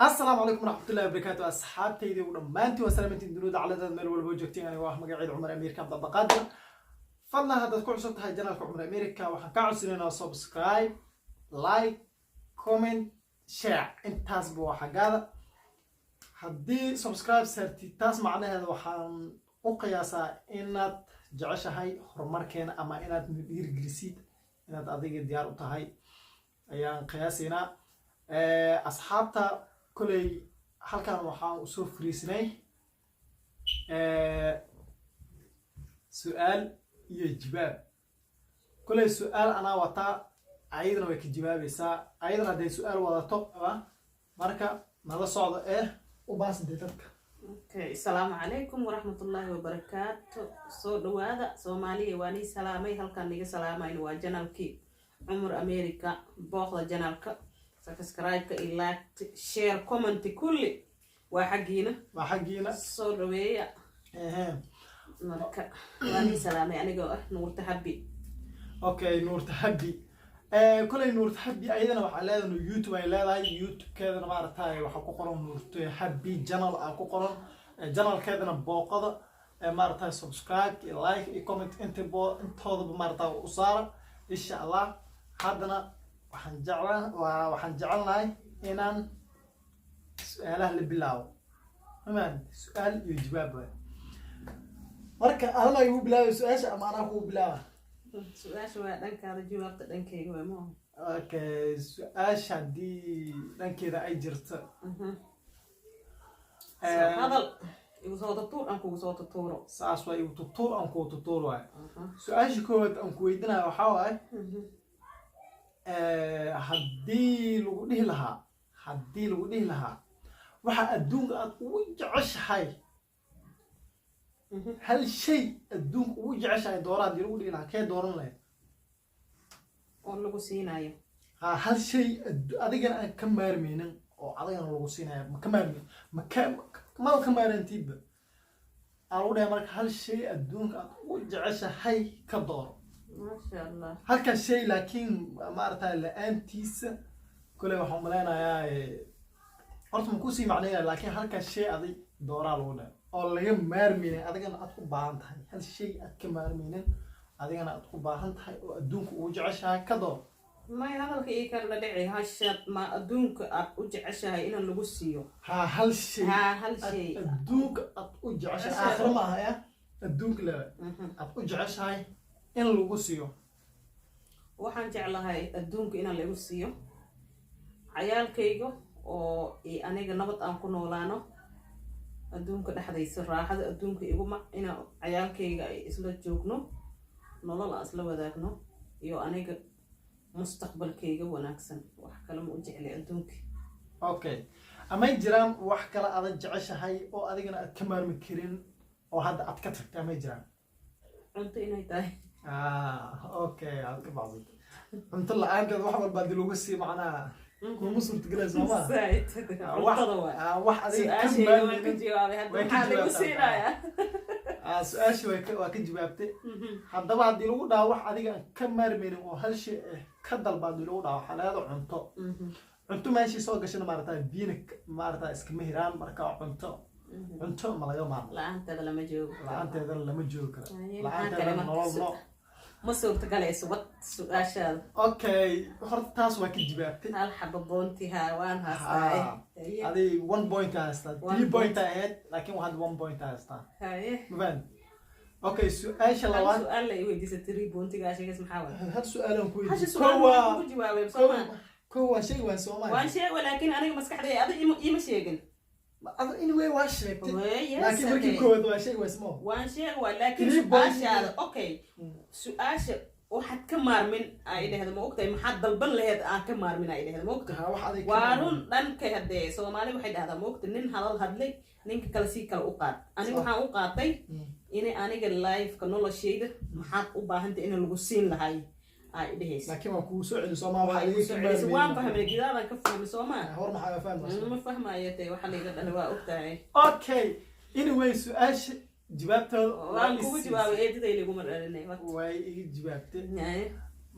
Asalaamu calaykum waraxmatullahi wabarakaatu. Asxaabtayda ugu dhammaantiin waa salaamantiin, dunida caladeed meel walba joogtiin. Aniga ah magaceeda Cumar Amiirka Cabdaqaadir. Fadlan, haddaad ku cusub tahay channelka Cumar America, waxaan kaa codsanaynaa subscribe, like, comment, share. Intaasba waa xaggaada. Haddii subscribe saartid, taas macnaheeda waxaan u qiyaasaa inaad jeceshahay horumarkeena ama inaad dhiirigelisid, inaad adiga diyaar u tahay ayaan qiyaasaynaa. Asxaabta, koley halkan waxaan usoo fariisnay su-aal iyo jawaab. Koley su-aal anaa wataa, ayadana way ka jawaabaysaa. Ayadana hadday su-aal wadato, marka nala socdo ee u baasintay dadka. Okay, asalaamu calaykum waraxmatullaahi wabarakaatu. Soo dhawaada Soomaaliya, waa nii salaamay. Halkaan niga salaamayna waa channelkii Cumar America. Booqda channelka, subscribe-ka iyo like, share, comment, kulli waa xaggiina. Waa xaggiina. Soo dhaweeya. Marka waa nii salaamay anigoo ah Nuurta Habi. Okay, Nuurta Habi. Koley Nuurta Habi ayadana waxaa leedahay YouTube ay leedahay. YouTube-keedana maaragtay waxaa ku qoran Nuurta Habi channel aa ku qoran. Channelkeedana booqada, maaragtay subscribe iyo like iyo comment intabo intoodaba maaragtay u saara, insha Allah. Haddana waxaan jecelnahay inaan su-aalaha la bilaabo. Amaan su-aal iyo jawaab waay. Marka adana igu bilaabay su-aasha ama anaa kugu bilaaba? Su-aasha waa dhankaada, jawaabta dhankayga waa maaha. Okay, su-aasha haddii dhankeeda ay jirto. Hadal igu soo tutuur, aan kugu soo tutuuro. Saas waa, igu tutuur, aan kugu tutuur waay. Su-aasha koowaad aan ku weydiinayo waxaa waaye, haddii lagu dhihi lahaa waxa adduunka aad ugu jeceshahay, hal shay adduunka ugu jeceshahay doora, haddii lagu dhihi lahaa, kee dooran lahayd? Oo lagu siinayo? Ha, hal shay adigana aan ka maarmeynin oo adigana lagu siinaya, ma ka maarmi, ma ka maba ka maarantiidba aa lagu dhahay. Marka hal shay adduunka aad ugu jeceshahay ka dooro. Maasha Allah. Halka shay laakiin maaragtay la-aantiisa kole waxaan umaleynayaa, horta ma kusii macneynaya, laakiin halka shay adig dooraa lagu dhahay oo laga maarmeynin, adigana aad u baahan tahay, hal shay aad ka maarmeynin, adigana aad u baahan tahay oo adduunka ugu jeceshahay ka door. May, hadalka ii kala dhici. Hashaad ma adduunka aad u jeceshahay inaan lagu siiyo? Ha, hal shay. Ha, hal shay. Adduunka aad u jeceshahay, aakhiro ma aha ya, adduunka le aad u jeceshahay in lagu siiyo. Waxaan jeclahay adduunka inaan lagu siiyo cayaalkayga oo aniga nabad aan ku noolaano adduunka dhexdaysa, raaxada adduunka iguma inaan cayaalkayga ay isla joogno, nolol aan isla wadaagno, iyo aniga mustaqbalkayga wanaagsan. Wax kale ma u jeclay adduunka. Okay, amay jiraan wax kale aad jeceshahay oo adigana aad ka maarmi karin oo hadda aad ka tagtay? Amay jiraan? Cunto inay tahay. Ah, okay, aad ka baxsatay. Cunto la-aanteed wax walba hadii lagu sii macnaha kuma suurtagelaysa, sooma? Zaaid. Cuntada waay. Wax adiga ka su-aashayda waan ka maarmi jawaabay hadda. Way ka maxaa lagu jawaabtaa. siinayaa? Ah, su-aashii waa ka jawaabtay. Haddaba haddii lagu dhaho wax adiga aan ka maarmaynin oo hal shay ah ka dalba, haddii lagu dhaho, waxaa leedahay cunto. Cunto meeshii soo gashana maarata biyina maarata iskama hiraan. Marka cunto ma laga maarmo. La-aanteeda lama joogo. La-aanteedana lama joogi karo. Haye, maxaa kale La-aanteedana marka? nolol no. Ma suurtagalayso. Wad su-aashaada. Okay, horta taas waa ka jawaabtay. Hal xaba point ha waan haystaa. Haye. Adi 1 point haystaa. One 3 point ahayd, laakiin waxaad 1 point haystaa. Haye. Ma fahanti? Okay, su-aasha Hal labaad. su-aal la i weydiisa, three pointigaa sheegays maxaa waay? Hal su-aalaan ku Hasha weydiiyey. su-aal Kow waan waa kugu jawaabay, soo ma? Kow waa sheegi waa Soomaali. Waan sheegay, laakiin aniga maskaxdayda adi ima sheegin. Ado anyway waa sheegtay. Yes, laakiin markii koowaad waa sheegi waa smo. Waan sheegay waa, laakiin Three point. su-aashaada, okay, su-aasha waxaad ka maarmin ay dhehda, ma ogtahay? Maxaad dalban laheed aan ka maarmin ay dhehda, ma ogtahay? Ha, wax adig ka Waa maarmin. run dhanka hadee Soomaali waxay dhahdaa, ma ogta, nin hadal hadlay ninka kale si kale u qaad. Aniga waxaan u qaatay inay aniga lifeka noloshayda maxaad u baahantay in lagu siin lahay ay dhehaysa. Laakiin waa kugu soo celi Soomaa, waxa Waa igu adiga soo ka celisay, waan maarmin. fahmay, gidaadan ka fahmay, soo maa? Hor maxaa fahmaysa? Ma fahmayo tee, waxa layga dhalay waa ogtahay. Okay, anyway, su-aasha jawaabtooda Waan waa kugu i jawaabay. siisay. Eedaday laguma dhalinay. Way iga jawaabtay. Haye.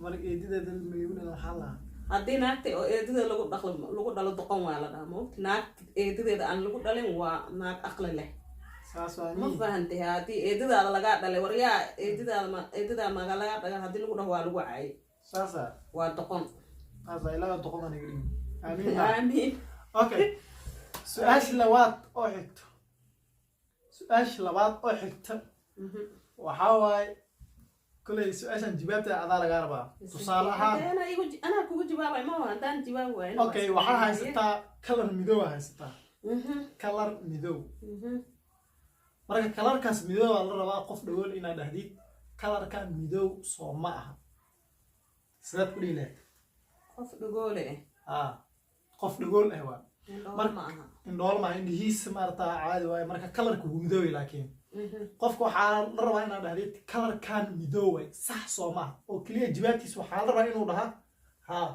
Marka eedideeda maligu dhalin waxaa lahaa. Haddii naagta oo eedadeeda lagu dhaqlo, lagu dhalo, doqon waa la dhahaa, maogta? Naagta eedadeeda aan lagu dhalin waa naag aqli leh. Saas waa. Ma fahantay? Haddii eedadaada lagaa dhalay, waryaa, eedadaada ma eedadaa maga lagaa dhalay haddii lagu dhaho, waa lagu caayay. Saasa. Waa doqon. Saasa, ilaa doqon aniga dhigin, aamiin. Aamiin. Okay, su-aasha labaad oo xigto, su-aasha labaad oo xigta waxaa waaye, koley su-aashan jawaabta adaa lagaa rabaa. Tusaale ahaan, Anaa kugu jawaabay ma haddaan jawaab waayo. Okay, waxaa haysataa color midow aa haysataa, color midow. Marka colorkaas midow aa la rabaa qof dhagool inaad dhahdid, "Colorka midow soo ma aha?" Sidaad ku dhihi lahayd? Qof dhagoole ah? Ah, qof dhagool ah waa. Indhoole ma aha. Indhool maaha, indhihiisa maarata caadi waaye. Marka colorka wuu midoobay, laakiin qofka waxaa la rabaa inaad dhahdid, "Colorkan midooway, sax soo maaha?" Oo keliya jawaabtiisa waxaa la rabaa inuu dhahaa haa.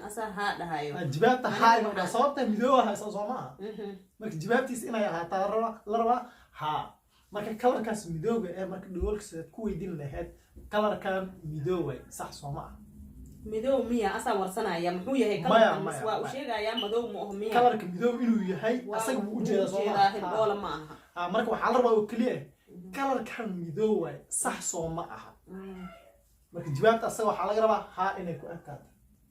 Asaa haa dhahayo. Ah, jawaabta haa inuu dhaha, sababta midoowa haysa soo maaha. Marka jawaabtiisa inay ahaataa la rabaa haa. Marka colorkaas midooga ee marka dhagoolka sidaad ku weydiin lahayd, "Colorkan midooway, sax soo ma aha?" Midow miya asaa warsanaya? Muxuu yahay Maya, colorkan? maya, waa u maya. sheegayaa madow ma aho miya? Colorka midow inuu yahay asaga wuu ujeedaa soo ujeedaa. maaha? Hindhoola ma aha. Ah, marka waxaa la rabaa oo keliya, "Colorkan midow waay, sax soo ma aha?" Marka jawaabta asaga waxaa laga rabaa haa inay ku ekaato.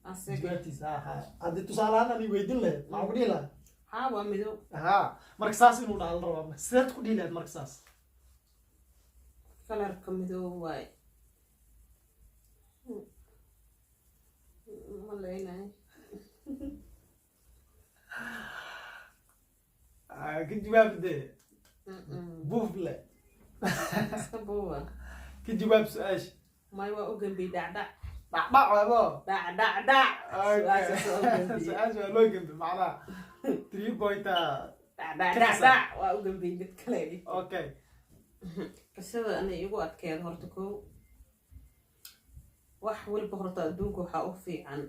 Asaga. Jawaabtiisa haa haa. Haddii tusaale ahaan ani weydiin lahayd, maxaa ku dhihi lahaa? Haa, waa midow. Haa, marka saas inuu dhaha la rabaa. Sideed ku dhihi lahayd marka saas? Colorka midow waay, ma leynayo. Ah, ka jawaab dee. Buuf le. Iska buuba. Ka jawaab su-aasha. May, waa u gambiyey, dhacdhac. Dhacdhac waabo. Dhac dhac dhac, su-aashaas waa u gambiyey. Su-aasha waa loo gembi, macnaha three point. Dhac dhac dhac dhac, waa u gambiyey mid kale. Okay. Qisada ana igu adkeed horta, kow, wax walba horta adduunka waxaa u fiican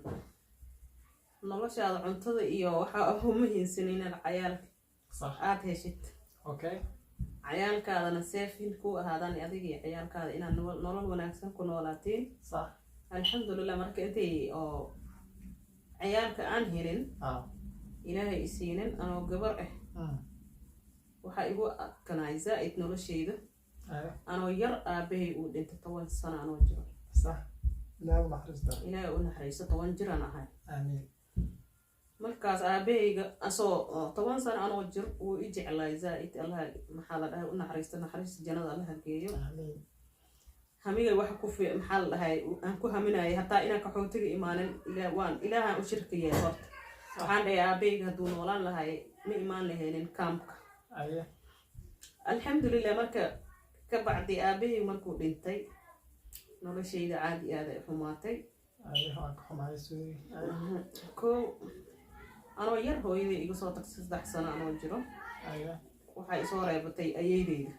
noloshaada, cuntada iyo waxaa ugu muhiimsan inaad cayaalka aada heshid. Cayaalkaadana seefin ku ahaadaan, adiga iyo cayaalkaada inaad nolol wanaagsan ku noolaatiin. Alxamdulilah, marka intay oo cayaalka aan helin, Ilaahay isiinin anoo gabar ah, waxaa igu adkanaay zaa'id nolosheyda. Anoo yar aabahay uu dhintay, 10 sano anoo jiro. Sax, Ilaahay u naxariista. Ilaahay u naxariisto, 10 jiraan ahay. Aamiin. Markaas aabahayga asoo oo 10 sano anoo jir wuu i jeclaay zaa'id. Allah, maxaa la dhahay, u naxariisto, naxariista jannada Allaha geeyo. Aamiin. Hamigay waxa ku fi maxaa la dhahay, aan ku haminayay hataa inaan qaxootiga imaanin. Ilaa waan Ilaahaan u shirka yahay horta. Waxaan dhahay, aabahayga hadduu noolaan lahay, ma imaan lahaynin kaamka. Alxamdulilah, marka ka bacdi aabahayga markuu dhintay, noloshayda caadi aad ay xumaatay. Aye, waan ka xumahay, sorry. Aye. Kow, anoo yar hooyaday iga soo tagtay, 3 sano anoo jiro. Waxay isoo reebatay ayeydeyda.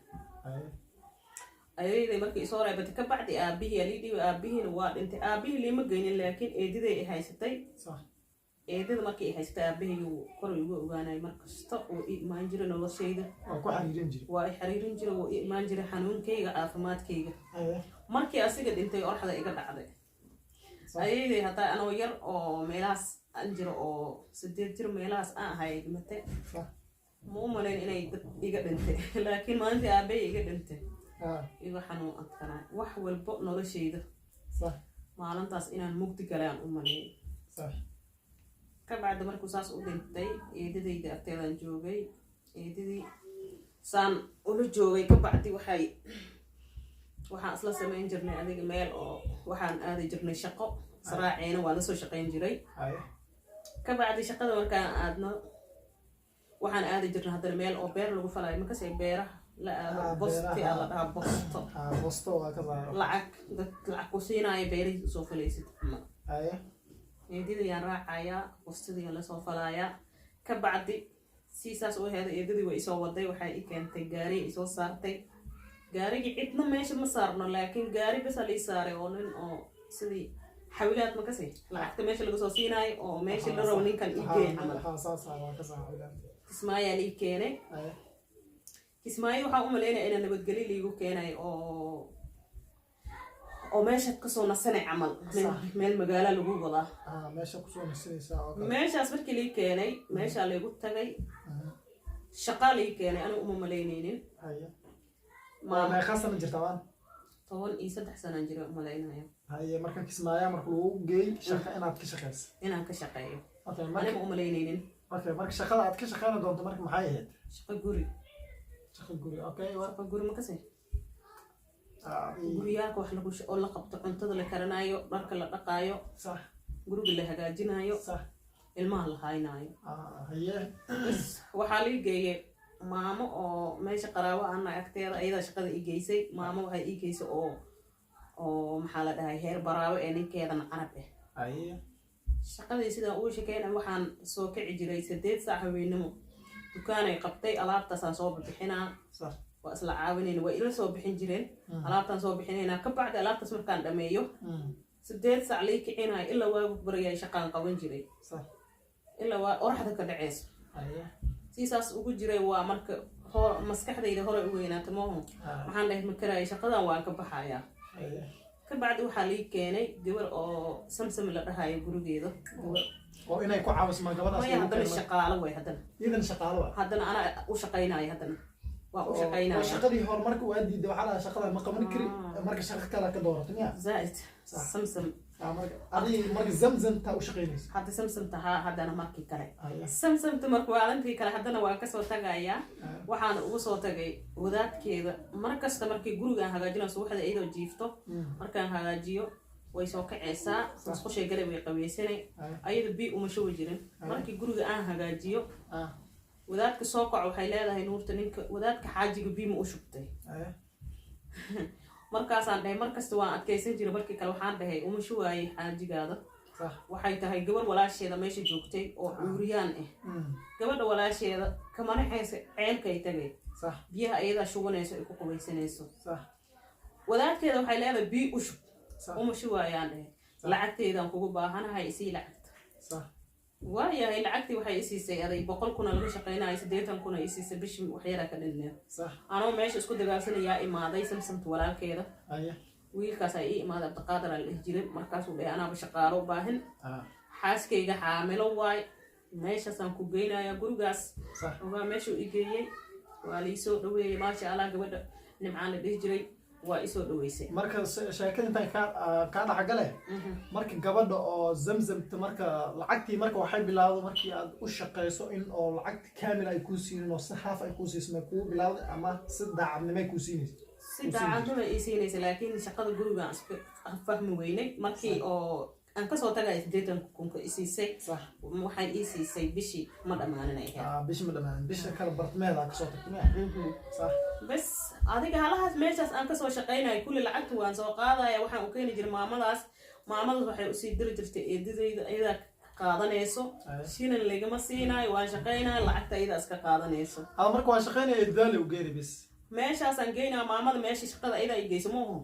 Ayeeyday markay isoo reebatay ka bacdi, aabihii aa lii dhiibay, aabihiina waa dhintay. Aabihii liima geynin, laakiin eediday i haysatay. Eedada markay i haysatay, aabahaygu kor igu ogaanay mar kasta uu i imaan jiray noloshayda. Waa ku xariirin jiray. Waa i xiriirin jiray, wuu i imaan jiray, xanuunkayga, caafimaadkayga. Markii asiga dhintay, orxda iga dhacday. Ayeeyday hataa anoo yar oo meelahaas aan jiro, oo 8 jir meelahaas aan ahay, dhimatay. Ma u malayn inay dad iga dhintay, laakiin maalintii aabbahay iga dhintay, iga xanuun adkanaa wax walbo noloshayda. Maalintaas inaan mugdi galay aan u maleeyay. Ka bacdi markuu saas u dhintay, eedadayda agteedaan joogay. Eedadii saan ula joogay ka bacdi, waxaan isla samayn jirnay adiga meel oo waxaan aadi jirnay shaqo israaceena, waan lasoo shaqayn jiray. Ka bacdi shaqada markaan aadno, waxaan aadi jirnay haddana meel oo beer lagu falayo, markasay beeraha la aado. Ah, bosti beeraha. Aa la dhahaa bosto. Ah, bosto waa ka saaro. Lacag dad lacag ku siinaayo, beerihiis usoo falaysid camal. Eedadayaan raacayaa, bostidayaan lasoo falaayaa. Ka bacdi si saas u aheeda, eedadii way isoo waday, waxay i keentay gaari, isoo saartay gaarigii. Cidna meesha ma saarno, laakiin gaari basa lii saaray oo nin oo sidii xawilaad makasi lacagta meesha laga soo siinaayo oo meesha la rabo ninkan ii geey camal. Ha, saas ah, waa ka saaro. Kismaayaa lii keenay. Kismaayo waxaan u malaynaya inaa nabadgelyo liigu keenay oo Oo meeshaad kasoo nasanay camal, meel magaala lagu wadaa. Ah, meesha kusoo nasinaysaa oo kale. Meeshaas markii lii keenay, meeshaa laygu tagay, shaqaa lii keenay, anigu uma malaynaynin. Haye. Maama. Meeqa sana jirta waan? 13 sanaan jira umalaynaya. Haye, marka Kismaayo marka lagu geey shaqa inaad ka shaqeyso. Inaan ka shaqeeyo. Okay, marka Aniga umalaynaynin. Okay, marka shaqada aad ka shaqeyni doonto marka maxay ahayd? Shaqo guri. Shaqo guri, okay. Shaqo guri ma kasi guryaalka wax lagu oo la qabto, cuntada la karinaayo, dharka la dhaqaayo, guriga la hagaajinayo, ilmaha la haynaayo. Ah, haye. Bas, waxaa lii geeyay maamo oo meesha qaraabo ana agteeda, ayadaa shaqada ii geysay. Maamo waxay ii geysay oo maxaa la dhahay, heer Baraawe ee ninkeedana Carab ah. Shaqadii sidaan ugu shakeyna, waxaan soo kici jiray 8 saac haweenimo. Dukaanay qabtay, alaabtaasaan soo bixinaa. Waa isla caawinayna, waa ila soo bixin jireen. Alaabtaan soo bixinaynaa, ka bacdi alaabtaas markaan dhameeyo, 8 saac lii kicinayo ilaa waagu baryay shaqaan qaban jiray, ilaa waa oraxda ka dhaceyso. Siisaas ugu jiray. Waa marka maskaxdayda hore u weynaata mooho. Waxaan dhahay, ma karaayo shaqadan, waan ka baxayaa. Ka bacdi waxaa lii keenay gabar oo Samsam la dhahayo, gurigeeda gabar. Oo inay ku caawiso ma gabadhaas Maya. lagu Haddana keenay? Shaqaalo way haddana. Iyadan shaqaalo wa? Haddana anaa u shaqaynaya, haddana waa u oo shaqaynaya. Shaqadii hore marka waa diiday, waxaa lahaa shaqada ma qaban kari. Ah. Marka shaqo kale ka dooratay miya? Zaaid. Samsam. Ah, marka adii marka Zamzamta u shaqaynaysa. Hadda Samsamta haa, haddana markii kale Samsamta marka maalintii kale haddana waan kasoo tagayaa. Waxaana ugu soo tagay wadaadkeeda. Mar kasta markii gurigaan hagaajinayo subaxda, iyadoo jiifto markaan hagaajiyo, way soo kaceysaa, musqushay galay, way qabeysanay. Ayada bi uma shubi jirin. Markii guriga aan hagaajiyo, wadaadka soo kaco, waxay leedahay, "Nuurta, ninka wadaadka xaajiga bi ma u shubtay?" Markaasaan dhahay, markasta waan adkaysan jiray. Markii kale waxaan dhahay, "Uma shubaayay xaajigaada." Waxay tahay gabar walaasheeda meesha joogtay oo cuuriyaan ah. Gabadha walaasheeda kamanaxaysa, ceelkay tagay, biyaha iyadaa shubanayso, ay ku qubaysanayso. Wadaadkeeda waxay leedahay, "Bii u shub." "Uma shubaayaan," dhahay. "Lacagteydaan kugu baahanahay, isii lacagta." Waayahay, lacagtii waxay isiisay aday 100,000 laga shaqaynayo, 80,000 isiisay bishii, waxyaraa ka dhinneed. Anoo meesha isku dagaalsanayaa imaaday Samsamta walaalkeeda. Wiilkaas ay ii imaaday, Cabdiqaadir aa la dhihi jiray. Markaasuu dhahay, "Anaaba shaqaalo u baahin, xaaskayga xaamilo waay, meeshaasaan ku geynaya gurigaas." Ogaa meeshuu i geeyey, waa liisoo dhaweeyey, maasha Allah. Gabadha Nimcaan la dhihi jiray waa isoo dhaweysay. Marka sheekada intaan kaa dhexgale, marka gabadha oo Zamzamta, marka lacagtii marka waxay bilaawday markii aad u shaqeyso in oo lacagti kaamil ay kuu siinin oo si haaf ay kuu siiso may kugu bilaawday ama si daacadnimay kuu siinaysa? Si daacadnima ii siinaysa, laakiin shaqada gurigaan iska fahmi weynay. Markii oo aan kasoo tagay, 80 kunka isiisay, waxay ii siisay bishii ma dhammaanin ay ahayd. Ah, bishi ma dhamaanin, bisha kale bartmeeda kasoo tagtay miya? Sax. Bas, adiga halahaas meeshaas aan kasoo shaqaynayo, kulli lacagta waan soo qaadaya, waxaan u keeni jiray maamadaas. Maamadaas waxay usii diri jirtay eedadayda, iyadaa qaadanayso. Shilin lagama siinaayo. Waan shaqaynayo, lacagta iyadaa iska qaadanayso. Ada marka waa shaqaynaya, eedadaale u geeri bis. Meeshaasaan geynaa maamada, meesha shaqada iyadaa i geyso mooho.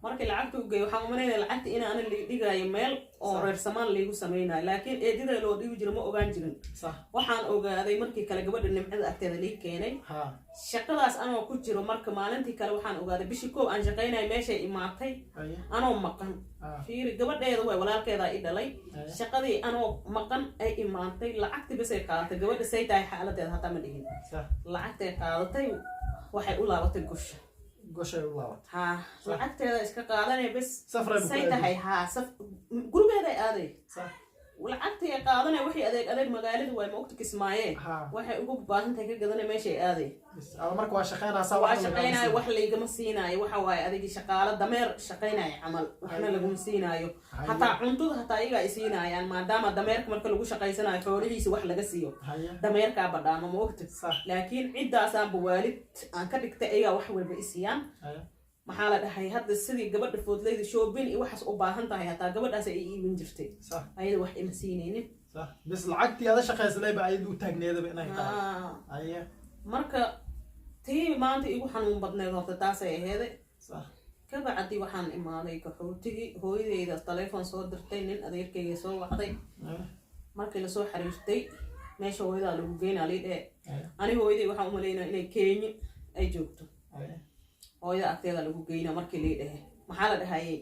Markii lacagta u geeyo, waxaan umalaynaya lacagta in aana la dhigaayo meel oo reer samaan laygu samaynayo, laakiin eedada loo dhibi jiro ma ogaan jirin. Waxaan ogaaday markii kale gabadha Nimcada agteeda lii keenay. Shaqadaas anoo ku jiro, marka maalintii kale waxaan ogaaday bishii koow aan shaqaynayo meeshay imaatay anoo maqan. Fiiri, gabadheeda way walaalkeedaa i dhalay. Shaqadii anoo maqan ay imaatay, lacagtii basay qaadatay. Gabadha say tahay xaaladeeda hataa ma dhihin. Lacagtay qaadatay, waxay u laabatay gusha. Goshay u laabatay. Haa, lacagteeda iska qaadanay bes. Safray Say tahay, haa, saf gurigeeday aaday. Lacagtii ay qaadanay, wixii adeeg adeeg magaalada waay, ma ogta Kismaaye, waxay ugu baahan tahay ka gadanay, meeshay aaday. Bis ada marka waa shaqaynaysaa. Waa shaqaynaayo, wax laygama siinaayo. Waxa waaye adigii shaqaalo dameer shaqaynaayo camal, waxna laguma siinaayo. Hataa cuntada hataa iyagaa i siinaayaan, maadaama dameerka marka lagu shaqaysanayo xoolihiisa wax laga siiyo, dameerkaa badhaama, ma ogta? Laakiin ciddaasaanba waalid aan ka dhigtay, iyagaa wax walba i siiyaan. Maxaa la dhahay, hadda sidii gabadha foodleyda shopping iyo waxaas u baahan tahay, hataa gabadhaas ay iibin jirtay. Ayada wax ima siinaynin. Sax, bis lacagtii ada shaqaysalayba ayada u taagneedaba inay tahay. Marka tii maanta igu xanuun badneed horta taasay aheede. Kabacdi waxaan imaaday qaxootigii. Hooyadeyda taleefon soo dirtay, nin adeerkayga soo wacday. Markii lasoo xiriirtay, meesha hooyadaa lagu geynaa lii dhehe. Aniga hooyaday waxaan umalaynaa inay Kenya ay joogto. Hooyada agteeda lagu geynaa markii lii dhehe, maxaa la dhahayay.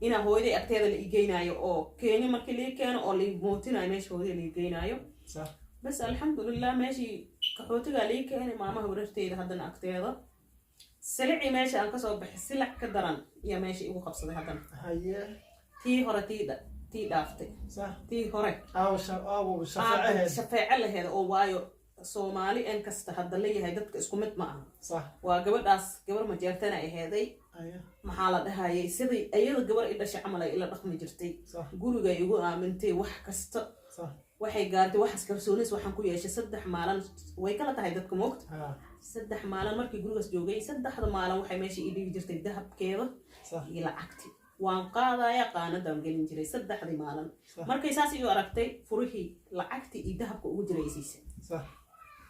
Inaa hooyaday agteeda la igeynaayo oo Keeni markii lii keeno oo lai mootinayo meesha hooyaday la igeynaayo. Bas, alxamdulilah, meeshii qaxootigaa lii keenay, maamaha wareerteyda haddana agteeda. Silicii meesha aan kasoo baxay silac ka daran ayaa meesha igu qabsaday haddana. Tii hore tii dhaaftay. Tii hore aawo aawo shafeecaheed. Shafeeco laheeda oo, waayo Soomaali en kasta hadda leeyahay, dadka isku mid ma aha. Waa gabadhaas gabar Majeertana aheeday. Maxaa la dhahayay, sidai iyada gabar i dhashay camal ay ila dhaqmi jirtay. Guriga igu aamintay wax kasta. Waxay gaartay waxaas kalsoonis waxaan ku yeeshay 3 maalin. Way kala tahay dadka, moogta. 3 maalin markii gurigaas joogay, saddexda maalin waxay meesha ii dhigi jirtay dahabkeeda iyo lacagti. Waan qaadaya, qaanadaan gelin jiray saddexdii maalin. Markay saas igu aragtay, furihii lacagtii iyo dahabka ugu jiray i siisay.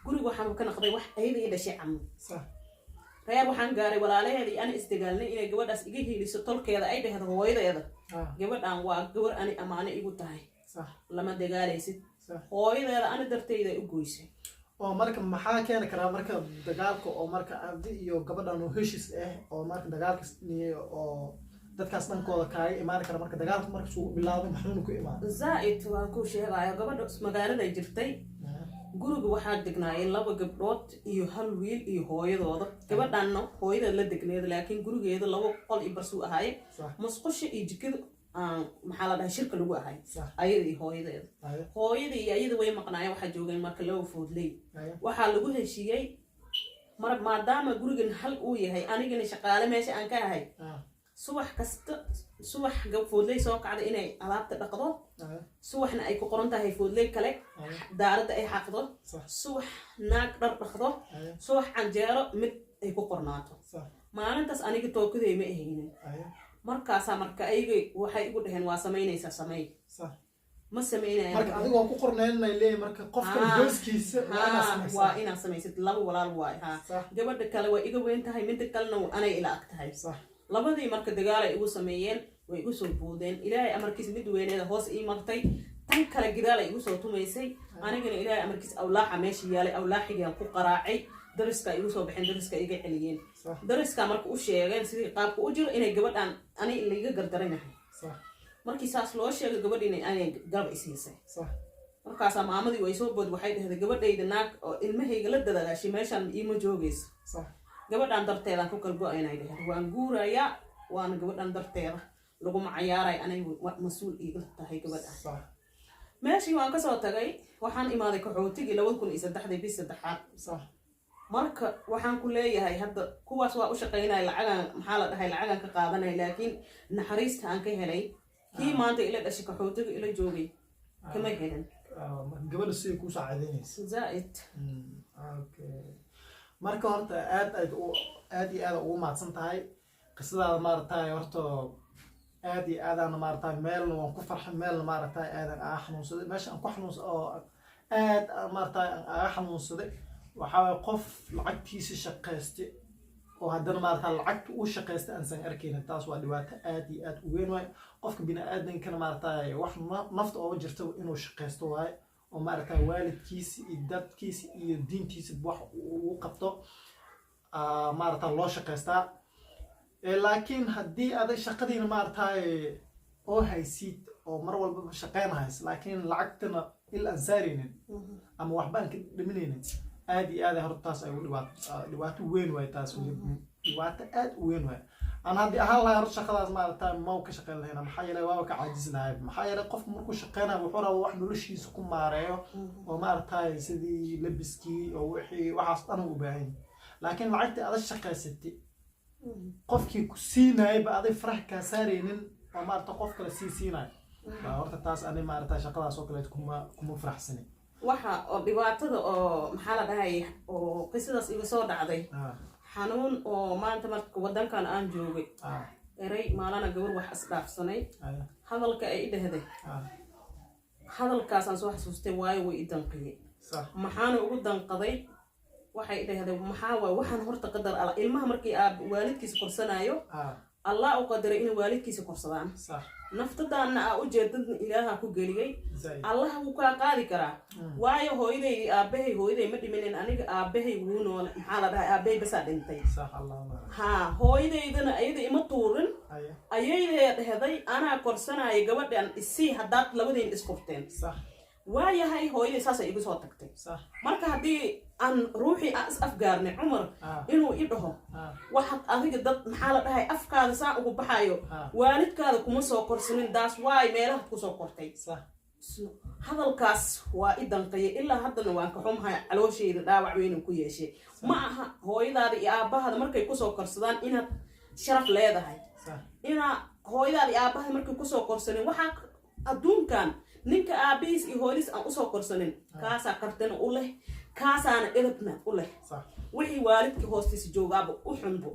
Guriga waxaan ka naqday wax ayada ii dhashay camal. Reer waxaan gaaray walaalaheeda iyo ana isdagaalnay inay gabadhaas iga hiiliso tolkeeda, ay dhehdo hooyadeeda, "Gabadhan waa gabar ani amaano igu tahay, lama dagaalaysid." Hooyadeeda ani dartayda ay u goysay. Oo marka maxaa keeni karaa marka dagaalka oo marka abdi iyo gabadhan oo heshiis ah oo marka dagaalka oo dadkaas dhankooda kaaga imaan kara? Marka dagaalka marka suu bilaado, maxuuna ku imaan? Zaa-id waan kuu sheegayo. Gabadha magaaladay jirtay. Guriga waxaa degnaayeen laba gabdhood iyo hal wiil iyo hooyadooda. Gabadhanna hooyadeed la degneed, laakiin gurigeeda laba qol iyo barsuu ahaaye. Musqusha iyo jikada aan maxaa la dhahay shirka lagu ahay, ayada iyo hooyadeeda. Hooyada iyo ayada way maqnaayeen. Waxaa joogeen marka laba foodley. Waxaa lagu heshiiyey mar maadaama gurigan hal uu yahay, anigana shaqaale meesha aan ka ahay, subax kasta subax foodley soo kacda inay alaabta dhaqdo, subaxna ay ku qoran tahay foodley kale daaradda ay xaqdo, subax naag dhar dhaqdo, subax canjeero mid ay ku qornaato. Maalintaas aniga tookaday ma ahaynin. Markaasaa marka ayaga waxay igu dhaheen, "Waa samaynaysaa, sameey." Ma samaynaya. Marka adigoo ku qornayn ay leeyahay, marka qofkan booskiisa waa inaad samaysaa. Waa inaad samaysid. Laba walaal waay ha. Gabadha kale waa iga weyn tahay, midda kalena anay ila ag tahay. Labadii marka dagaalay igu sameeyeen, way igu soo boodeen. Ilaahay amarkiis mid weyneeda hoos ii martay, tan kale gidaalay igu soo tumaysay. Anigana Ilaahay amarkiis awlaaxa meesha yaalay, awlaaxigaan ku qaraacay. Dariska igu soo baxeen, dariska iga celiyeen. Dariska marka u sheegeen sidii qaabka u jiro, inay gabadhan ani laiga gardaranahay. Markii saas loo sheegay, gabadhiina anay garab isiisay. Markaasaa maamadii way soo bood, waxay dhahday, "Gabadhayda naag oo ilmahayga la dadagaashay meeshaan iima joogayso. Gabadhan darteedaan ku kalgo-aynay," dhaheen. "Waan guurayaa, waana gabadhan darteeda laguma cayaaray, anay mas-uul iiga tahay gabadha." Meeshii waan kasoo tagay, waxaan imaaday qaxootigii 2003-dii bis saddexaad. Marka waxaan ku leeyahay, hadda kuwaas waa u shaqaynaya, lacagaan maxaa la dhahay lacagaan ka qaadanaya, laakiin naxariista aan ka helay kii maanta ila dhashay qaxootiga ila joogay kama helin. Marka gabadha siday kuu saacideynaysa. Zaa-id. Okay, marka horta aad aad aad iyo aad ugu mahadsan tahay qisadaada. Maaragtay, horta aad iyo aadaan maaragtay meelna waan ku farxay, meelna maaragtay aadan aaga xanuunsaday. Meesha aan ku xanuunsa oo aad maaragtay aan aaga xanuunsaday waxaa waye qof lacagtiisa shaqaystay oo haddana maaragtay lacagta uu shaqaystay aansan arkaynin. Taas waa dhibaato aad iyo aad u weyn waaye. Qofka bini aadankana maaragtay wax nafta ooga jirta inuu shaqaysto waaye, oo maaragtay waalidkiisa iyo dadkiisa iyo diintiisa wax uu qabto maaragta loo shaqaystaa. Laakiin haddii aday shaqadiina maaragtay oo haysid oo mar walbaba shaqeynahays, laakiin lacagtana il aan saaraynin ama waxba aan ka dhiminaynin, aad iyo aad horta taas ay u dhibaato, dhibaato weyn waay taas, dhibaato aad u weyn waay. Aan haddii ahaan lahay horta shaqadaas maaragtay ma ka shaqeyn lahayna, maxaa yeelay waaba ka caajisi lahay. Maxaa yeelay qofku markuu shaqeynayo wuxuu rabaa wax noloshiisa ku maareeyo oo maaragtay sidii labiskii oo wixii waxaas dhan uu u baahan yahay. Laakiin lacagtii aad shaqaysatay qofkii ku siinayay ba aday farax kaa saaraynin oo maaragta qof kale sii siinayo. Baa horta taas ani maaragtay shaqadaas oo kaleet kuma faraxsani. Waxa oo dhibaatada oo maxaa la dhahay oo qisadaas iga soo dhacday, xanuun oo maanta marka wadankan aan joogay, erey maalana gabar wax isdhaafsanay, hadalka ay i dhehday, hadalkaasaan soo xasuustay, waayo way i danqiyey. Maxaana ugu danqaday? Waxay i dhehday, "Maxaa waay waxaan horta qadar ala ilmaha markii aab waalidkiisa korsanayo?" Allah u qadaray inay waalidkiisa korsadaan. Naftadaana aa ujeedadna Ilaaha ku geliyey. Zaid. Allah wuu kaa qaadi karaa, waayo hooyaday, aabahay, hooyaday ma dhiminin aniga, aabahay wuu nool, maxaa la dhahay, aabahay basaa dhintay. Sax, Allah Allah. Haa, hooyadaydana ayada ima tuurin. Ayayday dhehday, "Anaa korsanaya gabadhan, isii haddaad labadiin isqurteen." Waayahay, hooyaday saasay igu soo tagtay. Marka haddii aan ruuxii aan is afgaarnay, Cumar, inuu i dhaho, "Waxaad adiga dad, maxaa la dhahay, afkaada saa ugu baxayo, waalidkaada kuma soo korsanin, daas waay meelahaad kusoo kortay." Hadalkaas waa i danqayay, ilaa haddana waan ka xumahay, calooshayda dhaawac weynan ku yeeshay. Ma aha hooyadaada iyo aabbahaada markay kusoo korsadaan inaad sharaf leedahay. Inaa hooyadaada iyo aabbahaada markay kusoo korsanin, waxaa adduunkan ninka aabbihiis iyo hooyadiis aan usoo korsanin, kaasaa kartana u leh, kaasaana edabna u leh. Wixii waalidka hoostiisa joogaaba u xunbo.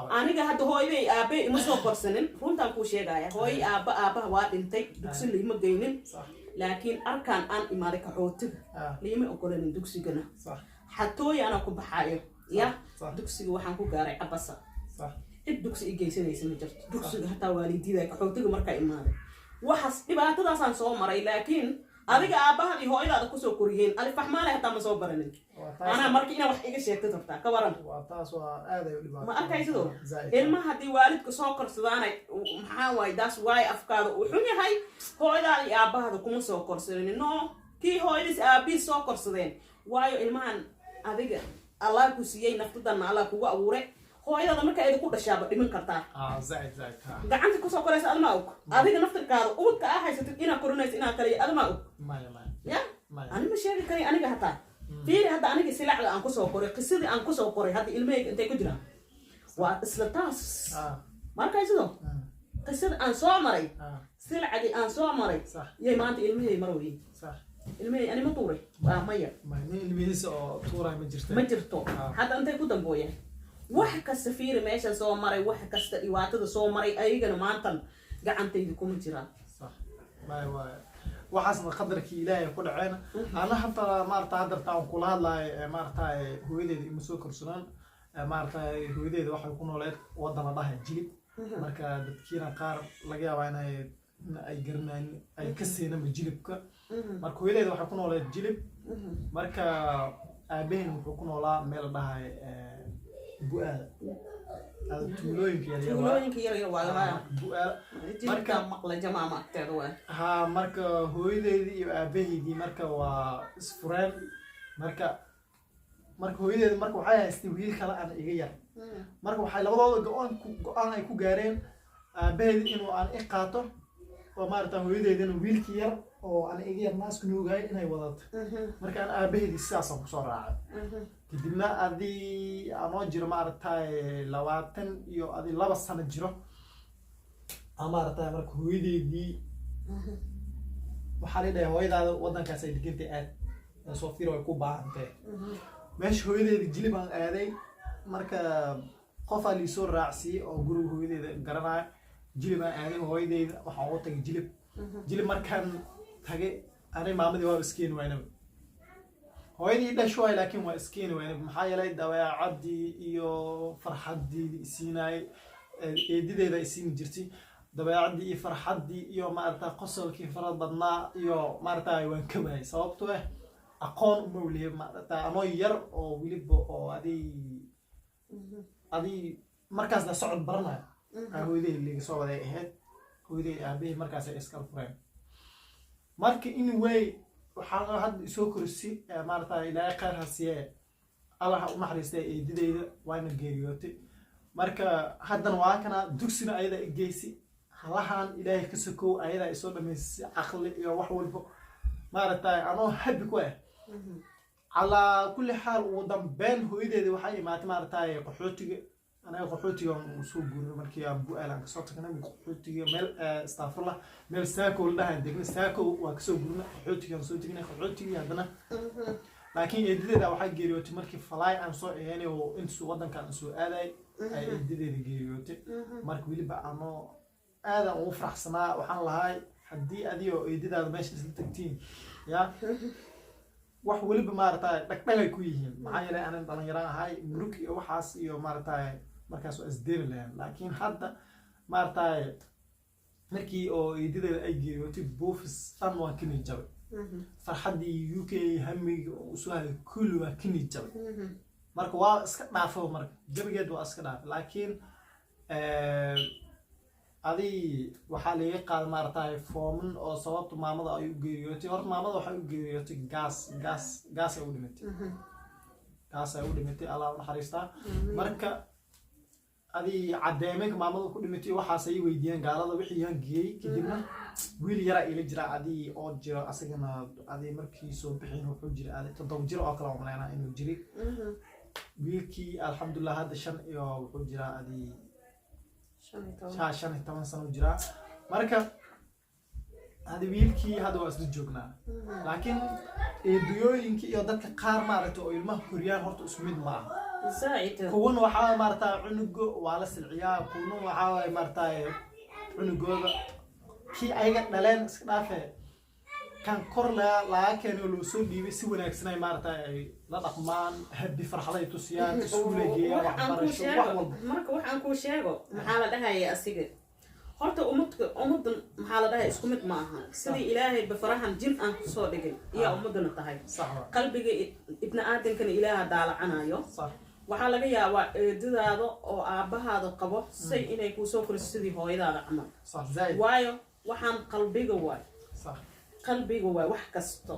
Aniga hadda hooyaday, aabe ima soo korsanin, runtaan kuu sheegaya. Hooyay, aabba, aabbaha waa dhintay, dugsi liima geynin. Laakiin arkaan aan imaaday qaxootiga, liima ogolanin dugsigana. Xatooy anaa ku baxaayo ya. Dugsiga waxaan ku gaaray cabasa. Cid dugsi i geysanaysa ma jirto, dugsiga hataa waalidiida qaxootiga markaa imaaday. Waxaas dhibaatadaasaan soo maray, laakiin adiga aabbahaad iyo hooyadaada kusoo koriyeen, alifaxmaale hataa ma soo baranin. Waa taas. Anaa marka inaa wax iga sheegtid rabtaa, ka waran? Waa taas, waa aad ay u dhibaato. Ma arkaysido? Zaid. Ilmaha haddii waalidka soo korsadaanay, maxaa waaye, daas waaye afkaada uu xun yahay, hooyadaada iyo aabbahaada kuma soo korsanin. No, kii hooyadiis aabbihiis soo korsadeen, waayo ilmahan adiga Allah ku siiyey, naftadanna Allah kugu abuuray. Hooyadaada marka ayda ku dhashaaba dhiman kartaa. Zaid, zaid, ha. Gacanta kusoo koraysa admaa og, adiga naftirkaada ubadka aa haysatid inaad korinaysa inaad kaliya admaa og. Maya, maya. Ya. Maya. Ani ma sheegi karay aniga hataa. Fiiri hadda aniga silacda aan kusoo koray, qisadii aan kusoo koray, hadda ilmahayga intay ku jiraan waa isla taas. Markaysido qisada aan soo maray, silcadii aan soo maray, yay maanta ilmahay marooyin. Ilmahay ani ma tuuray? Waa maya. Maya, nin ilmihiisa oo tuuray ma jirta. Ma jirto. Hadda intay ku dambooyaan, wax kasta fiiri meesha soo maray, wax kasta dhibaatada soo maray, ayagana maantan gacantayda kuma jiraan. Sax, maya, waay waxaasna qadarkii Ilaahay ku dhaceen. Ana hataa maarata haddarta aan kula hadlayo, maarata hooyadeeda ima soo korsanaan. Maarata hooyadeeda waxay ku nooleed wadana dhahay Jilib. Marka dadkiina qaar laga yaabaa inay in ay garanayn, ay ka seenanba Jilibka. Marka hooyadeeda waxay ku nooleed Jilib. Marka aabaheen wuxuu ku noolaa meel la dhahay Bu-aala. Tuulooyinka yaryar waa. Tuulooyinka yaryar waa lahaa. Bu-aala. Jilibka maqla, Jamaama agteeda waa. Ha, marka hooyadeydii iyo aabaheydii marka waa isfureen. Marka hooyadeedi marka waxay haystay wiil kale aan iga yar. Marka waxay labadooda go-aan ay ku gaareen aabaheedi inuu aan i qaato, oo maarata hooyadeedina wiilkii yar oo aan iga yar naasku nuugahay inay wadato. Marka aan aabaheedii sidaasaan kusoo raacay. Kadibna adii anoo jiro maaragtay 22 sano jiro aa maaragtay, marka hooyadeydii waxaa la dhahay, "Hooyadaada waddankaas ay degantay, aad soo fiir, way ku baahantee." Meesha hooyadeeda Jilib aan aaday. Marka qofaa liisoo raacsiiyey oo guriga hooyadeeda garanayo. Jilib aan aaday, hooyadeyda waxaan ugu tagay Jilib. Jilib markaan tagay, ani maamadii waaba iskeeni waynaba. Hooyadii dhasho waay, laakiin waa iskeeni waynaba. Maxaa yeelay dabeecadii iyo farxaddii isiinaayay eedideeda isiini jirtay, dabeecadii iyo farxaddii iyo maarata qosolkii fara badnaa iyo maarata waan ka waayay, sababtoo ah aqoon uma weliya maarata anoo yar oo weliba oo adii markaasna socod baranayo aa hooyaday liiga soo waday ahayd. Hooyaday aabahey markaas ay iskala fureen. Marka anyway, waxaan hadda isoo korisi maarata, Ilaahay khayr ha siiyee, Allah ha u naxariistay, eedideyda waana geeriyootay. Marka haddana waa kana dugsina ayadaa i geysi, halahan Ilaahay ka sokow ayadaa isoo dhamaysay, caqli iyo wax walbo maaragtay anoo happy ku ah. Calaa kulli xaal, ugu dambeyn hooyadeedi waxay imaatay maaragtay qaxootiga. Anaga qaxootiga aan soo guurinay markii aan Bu-aal aan kasoo tagnay qaxootiga, meel astaafurlah, meel Saako la dhahaan degnay. Saako waa kasoo guurinay, qaxootiga aan soo tegnay, qaxootigii haddana. Laakiin eedadeeda waxay geeriyootay markii falaay aan soo ahaynay oo intuu waddanka aan soo aaday ay eedadeeda geeriyootay. Marka weliba anoo aadaan ugu faraxsanaa, waxaan lahay haddii adigoo eedadaada meesha isla tagtiin ya, wax weliba maaragtay dhagdhagay ku yihiin. Maxaa yeelay anan dhalinyaro ahay, murug iyo waxaas iyo maaragtay. Markaas waa isdeeri lahayn, laakiin hadda maaragtay markii oo eedadeeda ay geeriyootay, buufis dhan waa ka niyad jabay. Farxaddii UK, hamigii oo usoo hayay, kulli waa ka niyad jabay. Marka waa iska dhaafo, marka jabigeed waa iska dhaafay. Laakiin adii waxaa laga qaaday maaragtay fooman oo sababta maamada ay u geeriyootay. Horta maamada waxay u geeriyootay gaas ay u dhimatay, gaas ay u dhimatay, Allah u naxariistaa. Marka adii cadeemeynka maamada ku dhimatay waxaas ay weydiiyeen gaalada, wixii yaan geeyey. Kadibna wiil yaraa ila jira adii oo jiro asagana. Adii markii soo bixin wuxuu jira adi 7 jir oo kale umaleynaa inuu jiray wiilkii. Alxamdulilah, hadda shan iyo wuxuu jiraa adii 15 sano jiraa. Marka hadi wiilkii hadda waa isla joognaa, laakiin eeduyooyinka iyo dadka qaar maaragtay oo ilmaha koriyaan horta isku mid ma aha. Zaaid. Kuwan waxaa maaragtaa cunuga waa la silciyaa, kuwana waxaa waaye maaragtaa cunugooda kii ayaga dhaleen iska dhaafe, kan kor laga keenay oo loo soo dhiibay si wanaagsan ay maaragtaa ay la dhaqmaan, habi farxad ay tusiyaan, iskuulay geeyaan, waxbarasho, wax walba. Marka waxaan kuu sheego, maxaa la dhahaya, asiga horta ummadka, ummaddan maxaa la dhahaya, isku mid ma aha. Sidii Ilaahay bafarahan jin aan kusoo dhigin iyaa ummadana tahay. Sax wa. Qalbiga ibni aadamkana Ilaaha daalacanayo. Waxaa laga yaabaa eedadaada oo aabbahaada qabo say inay kuusoo koriso sidii hooyadaada camal. Sax, zaaid. Waayo, waxaan qalbiga waay. Qalbiga waay wax kasto.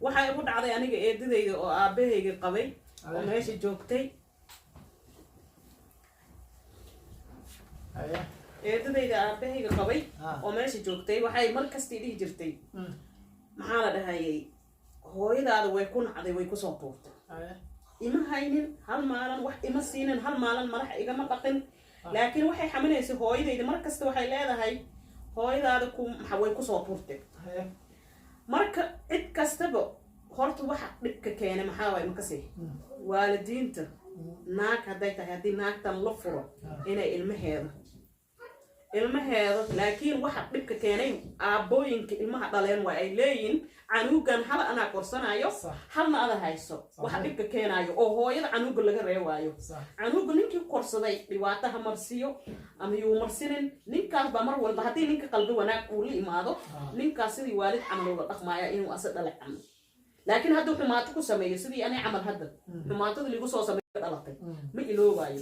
Waxaa igu dhacday aniga eedadayda oo aabahayga qabay oo meesha joogtay. Eedadayda aabahayga qabay oo meesha joogtay waxay mar kasta i dhihi jirtay, maxaa la dhahayay, hooyadaada way ku nacday, way kusoo tuurtay. Ima haynin hal maalin, wax ima siinin hal maalin, madax igama dhaqin, laakiin waxay xaminaysay hooyadayda. Mar kasta waxay leedahay hooyadaada ku way kusoo tuurtay. Marka cid kastaba horta waxa dhibka keenay maxaa waay? Makasi waalidiinta naag hadday tahay, haddii naagtan la furo inay ilmaheeda. Laakiin waxa dhibka keenay aabbooyinka ilmaha dhaleen waa ay leeyihin canuugan hal anaa korsanayo, halna ada hayso. Waxa dhibka keenaayo oo hooyada canuuga laga reewaayo, canuuga ninkii korsaday dhibaato ha marsiyo ama yuu marsinin, ninkaas baa mar walba haddii ninka qalbi wanaag uu la imaado, ninkaas sidii waalid camal ula dhaqmaaya inuu asa dhalay camal. Laakiin hadduu xumaato ku sameeyo, sidii ani camal hadda xumaatada ligu soo sameeyo dhalatay, ma iloobayo.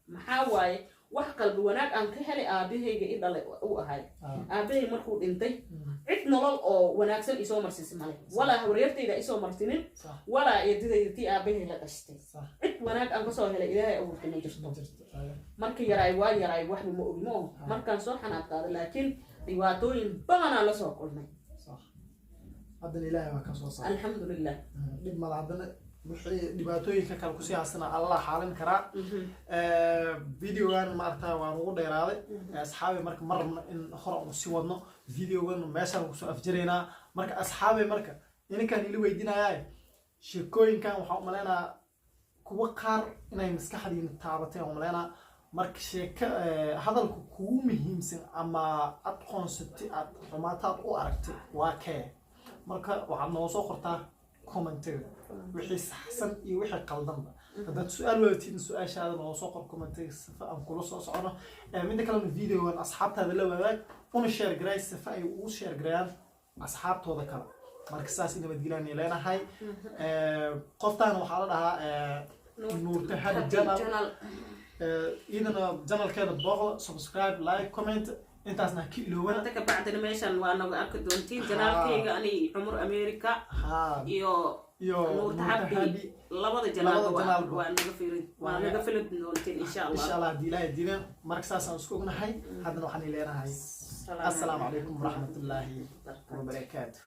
Maxaa waaye, wax qalbi wanaag aan ka helay aabahayga i dhalay u ahay. Aabahay markuu dhintay, cid nolol oo wanaagsan isoo marsiisay male, walaa habaryartayda isoo marsinin, walaa eedadayda tii aabahay la dhashtay. Cid wanaag aan kasoo helay Ilaahay abuurtay ma jirto. Ma jirto. Marka yaraay waa yaraay, waxba ma ogi, ma oho. Markaan soo xanaaq qaaday, laakiin dhibaatooyin badanaan lasoo kulmay. Sax, haddana Ilaahay waa ka soo saaray. Alxamdulilah. Dhib mala, haddana wixii dhibaatooyinka kale kusii haasana Allah xaalin karaa. Videogan maarata waan ugu dheeraaday, asxaabi. Marka ma rabno in hore aan usii wadno videogan, meeshaan kusoo afjaraynaa. Marka asxaabi, marka ininkaan ila weydiinayaa sheekooyinkan, waxaan umaleynaa kuwa qaar inay maskaxdiina taabatay aan umaleynaa. Marka sheeka hadalka kugu muhiimsan ama aad qoonsatay, aad xumaataad u aragtay waa kee? Marka waxaad noo soo qortaa commentiga wixii saxsan iyo wixii qaldanba. Haddaad su-aal wadatid, su-aashaada noo soo qor commentiga sifa aan kula soo socono. Midda kalena videogan asxaabtaada la wadaag, una share garay sifa ay ugu share gareeyaan asxaabtooda kale. Marka saas nabadgelyaan leenahay. Qoftaan waxaa la dhahaa Nuurta Habi Channel. Channel. Iyadana channelkeeda booqda, subscribe, like, comment, intaasna ha ka iloowana. Hadda ka bacdina meeshan waa naga arki doontiin channelkayga ani Cumar America iyo iyo Nuurta Nuurta Habi. Habi. Labada channelba. Labada channelba. Waa naga fiirin, waa naga filin doontiin insha insha Allah. Allah haddii Ilaahay diidan. Marka saasaan isku ognahay. Haddana waxaan leenahay assalaamu calaykum waraxmatullaahi wabarakaatu.